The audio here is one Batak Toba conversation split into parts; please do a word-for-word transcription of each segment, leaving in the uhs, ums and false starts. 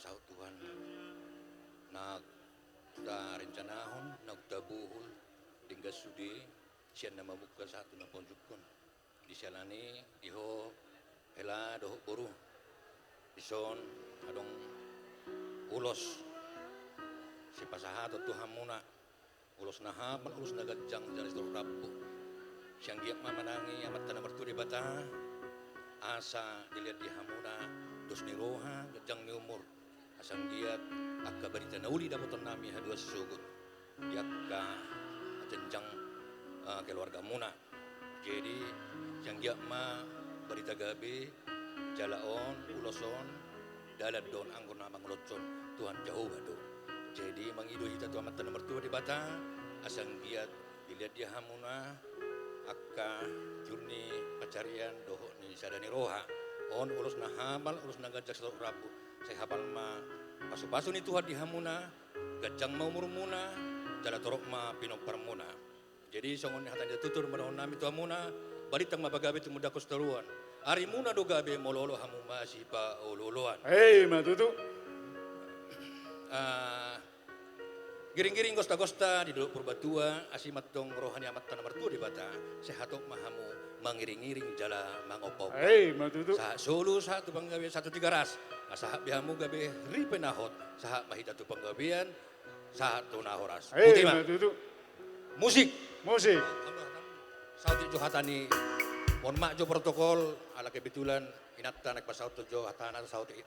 Saut Tuhan, na tarencanahon, na tabuhul, denggan sude, sian na mamungka sahat tu na paunjukkon. Di siala ni i, di ho hela dohot boru, dison adong ulos sipasahaton tu hamuna, ulos na hapal, ulos na ganjang jala sitorop rambu. Sai anggiat ma manangi Amanta na martua Debata, asa dilehon di hamuna dos ni roha, ganjang ni umur, asa anggiat angka barita na uli dapotonnami haduan sogot di angka jenjang, eh, keluargamuna. Jadi, sai anggiat ma barita gabe, jala on, ulos on, dalan do on anggo na manguloshon, Tuhan Jahowa do. Jadi, mangido hita tu Amanta na martua Debata, asa anggiat dilehon di hamuna angka tiur ni pansarian dohot ni sada ni roha. On ulos na hapal, ulos na ganjang sitorop rambu. Sai hapal ma pasupasu ni Tuhan di hamuna, ganjang ma umurmuna, jala torop ma pinomparmuna. Jadi, songon hata ni tutur ma dohononnami tu hamuna, balintang ma pagabe tumundalhon sitadoan. Arimuna do gabe molo olo hamu masipaolooloan. Emma tutu. Ah, giring-giring gosta-gosta di Dolok Purbatua, asi ma antong roha ni Amanta na martua Debata, sai hatop ma hamu mangiring-iring jala mangompa-ompa. Emma tutu. Sahat solu, sahat tu panggabean, sahat tu Tigaras. Asa sahat be hamu gabe ripe na hot, sahat ma hita tu panggabean, sahat tu na horas. Emma tutu. Musik. Musik. Saotik jo hata ni, mohon maaf jo protokol, ala kebetulan inanta naeng pasaut jo hatana, saotik.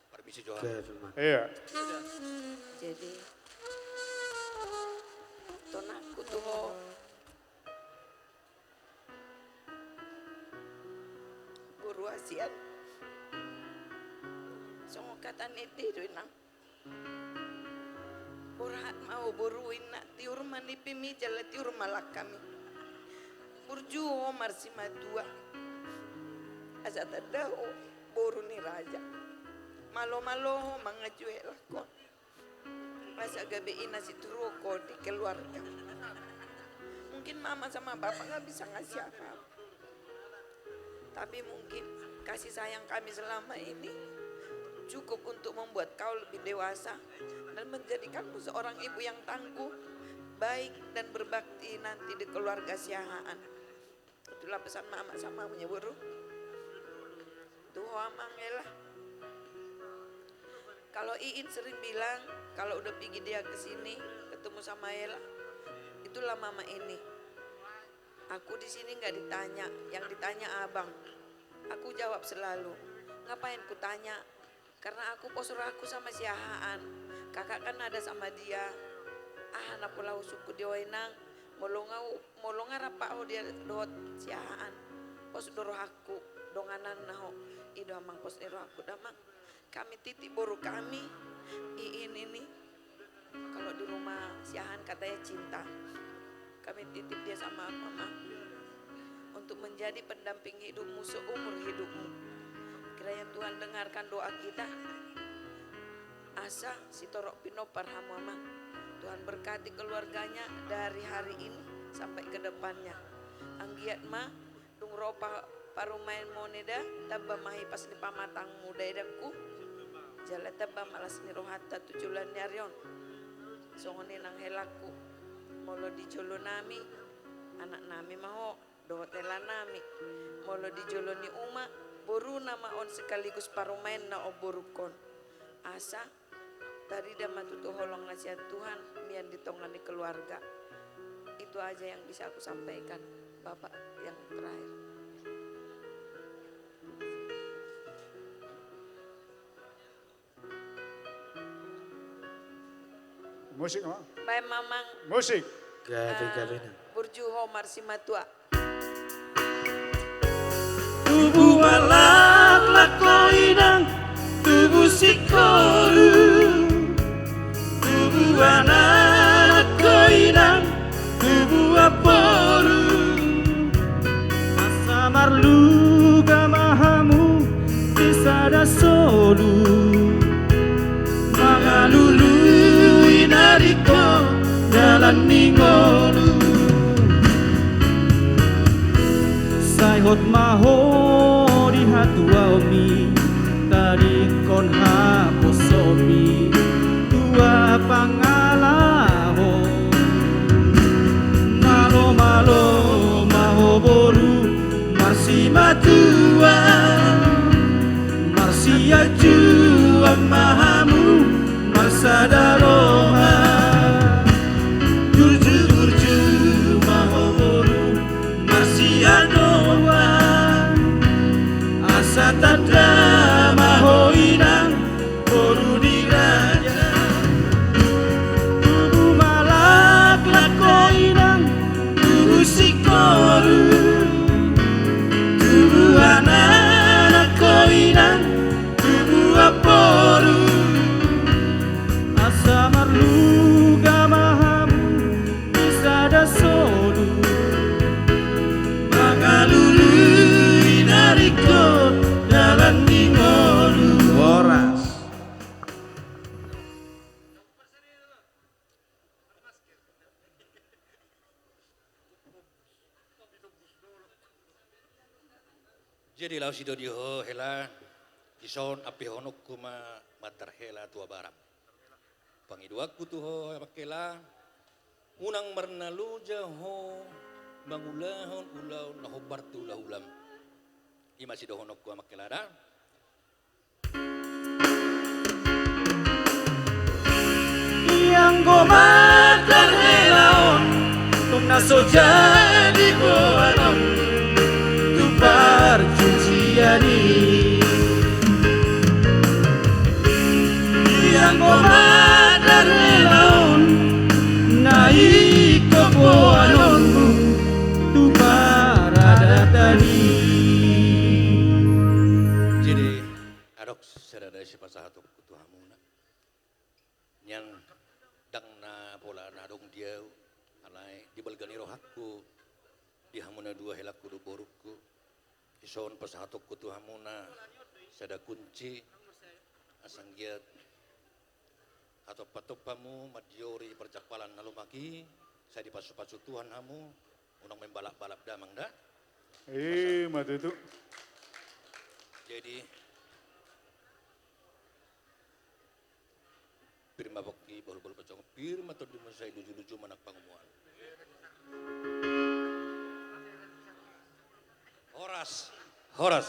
Permisi jo. Oke, terima. Iya. Jadi, tonangku tu ho. Boru hasian. Songon hata ni ende do, Inang. Borhat ma ho boru, inna, tiur ma nipimi jala tiur ma langkami. Burju ho marsimatua. Asa tanda ho boru ni raja. Malo-malo ho manganju helangkon. Asa gabe ina situruhon ho di keluarga. Mungkin mama sama bapa nggak bisa ngasih apa-apa. Tapi mungkin kasih sayang kami selama ini cukup untuk membuat kau lebih dewasa dan menjadikanmu seorang ibu yang tangguh, baik, dan berbakti nanti di keluarga Siahaan. Itulah pesan mama sama punya boru. Tu ho amang Ella. Kalau Iin sering bilang, kalau udah pigi dia ke sini, ketemu sama Ella, itulah mama ini. Aku di sini nggak ditanya, yang ditanya abang. Aku jawab selalu, ngapain ku tanya? Karena aku pos rohangku sama Siahaan. Kakak kan ada sama dia. Ah, na pola husungkun di ho, Inang. Molo nga, molo nga rap ho dia dohot Siahaan, pos do rohangku dongananna ho. I do amang pos ni rohangku damang. Kami titip boru kami, Iin ini. Kalau di rumah Siahaan katanya cinta. Kami titip dia sama mama untuk menjadi pendamping hidupmu seumur hidupmu. Kiranya Tuhan dengarkan doa kita. Asa sitorop pinompar hamu amang. Tuhan berkati keluarganya dari hari ini sampai ke depannya. Anggiat ma dung ro pa-, parumaenmuna da, tamba ma hipas ni pamatangmu da, edangku. Jala tamba ma las ni rohanta tu joloan ni ari on. Songon i nang helangku, molo di jolo nami, anaknami ma ho dohot helanami. Molo di jolo ni uma, boruna ma on sekaligus parumaenna on borungkon. Asa tarida ma tutu holong na sian Tuhan mian di tonga ni keluarga. Itu aja yang bisa aku sampaikan, Bapak, yang terakhir. Musik, Amang. Baen ma, Amang. Musik. Gabe, gabe, Inang. Burju ho marsimatua. Tubu ma laklak ho, Inang, tubu singkoru. Tubu anak ho, Inang, tubu anak boru. Asa marluga ma hamu di sada solu. Mangalului na ringkot dalan ni ngolu. Sai hot ma ho di hatuaonmi, tadingkon haposoonmi Jadi laos i do di ho hela, dison ampehononku ma mandar hela tu abaram. Pangidoanku tu ho amang hela, unang marnaloja ho mangulahon ulaon na hombar tu hulahulam. I ma sidohononku amang hela da. Ianggo mandar hela on, tung na so jadi boanon tu parjujian i. Ianggo mandar hela on, na ingkon boanonmu tu paradatan i. Jadi, adong sada na sipasahatonku tu hamuna. Nian ndang na pola na adong di ahu, alai di balga ni rohangku, di hamu na dua helangku dohot borungku. Dison pasahatonku tu hamuna sada kunci, asa anggiat hatompa-tompa hamu mandiori parjampalan na lomak i, sai dipasu-pasu Tuhan hamu, unang main balap-balap da amang da. I ma tutu. Jadi, pir ma pongki, bahul-bahul pansamotan, pir ma tondimu, sai luju-luju ma nang pangomoan. Horas, horas.